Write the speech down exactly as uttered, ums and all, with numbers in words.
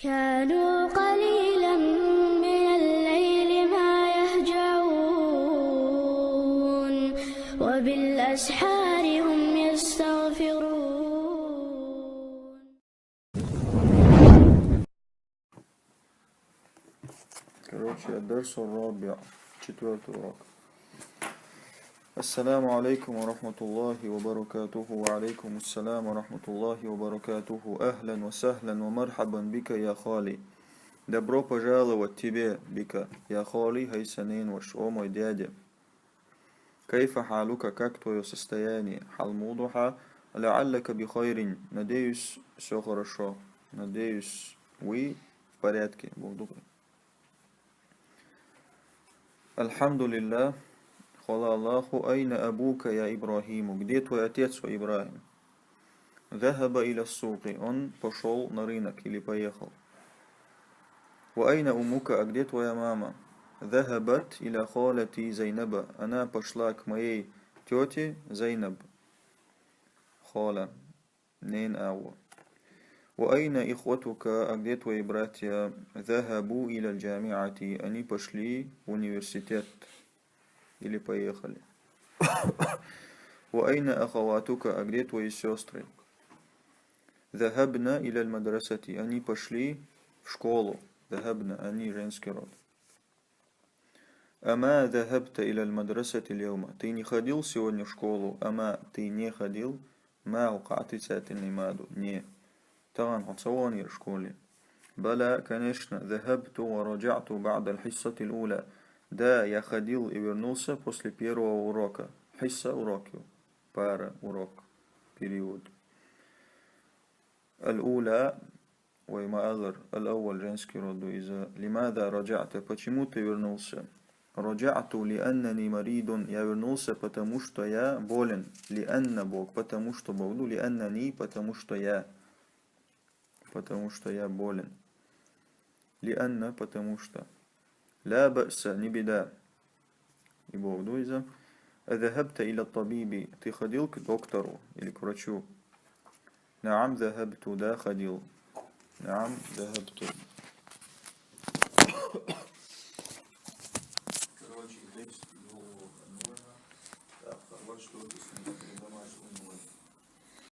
كانوا قليلا من الليل ما يهجعون، وبالأسحار هم يستغفرون. Короче, الدرس الرابع, четвёртый урок. السلام عليكم ورحمة الله وبركاته. وعليكم السلام ورحمة الله وبركاته. أهلا وسهلا ومرحبا بك يا خالي. Добро пожаловать тебе, بك, يا خالي, хӀай са ненаваша, о мой дядя. كيف حالك, как твоё состояние? حال муду хьа? لعلك بخير, надеюсь, всё хорошо. Надеюсь, вы в порядке, бо дукха. الحمد لله, хвала Аллаху. أين أبوك يا إبراهيم, где твой отец, о Ибрахим? ذهب إلى السوق, он пошёл на рынок или поехал. وأين أمك, а где твоя мама? ذهبت إلى خالتي زينب, она пошла к моей тёте Зайнаб. Хола, ненаваша. وأين إخوتك, а где твои братья? ذهبوا إلى الجامعة, они пошли в университет или поехали. وأين أخواتك, а где твои сёстры? ذهبن إلى المدرسة, они пошли в школу. ذهبن, они, женский род. أما ذهبت إلى المدرسة اليوم, ты не ходил сегодня в школу? أما, ты не ходил. ما, укх отрицательный ما ду, не. Тахан хьо ца воагӀанера школе? بلى, конечно, ذهبت ورجعت بعد الحصة الأولى. Да, я ходил и вернулся после первого урока. حصة, урок ю. Пара, урок, период. الأولى, вай ма аллара, الأول, женский род ду иза. لماذا رجعت, почему ты вернулся? رجعت لأنني مريض, я вернулся, потому что я болен. لأن, бок, потому что, бок ду, لأنني, потому что я. Потому что я болен. لأن, потому что. لا بأس, не беда. И бок ду иза. أذهبت إلى الطبيب, ты ходил к доктору или к врачу? نعم ذهبت, да, ходил. نعم ذهبت. Короче, текст до одного. Так, вот что ты с ним, домашний.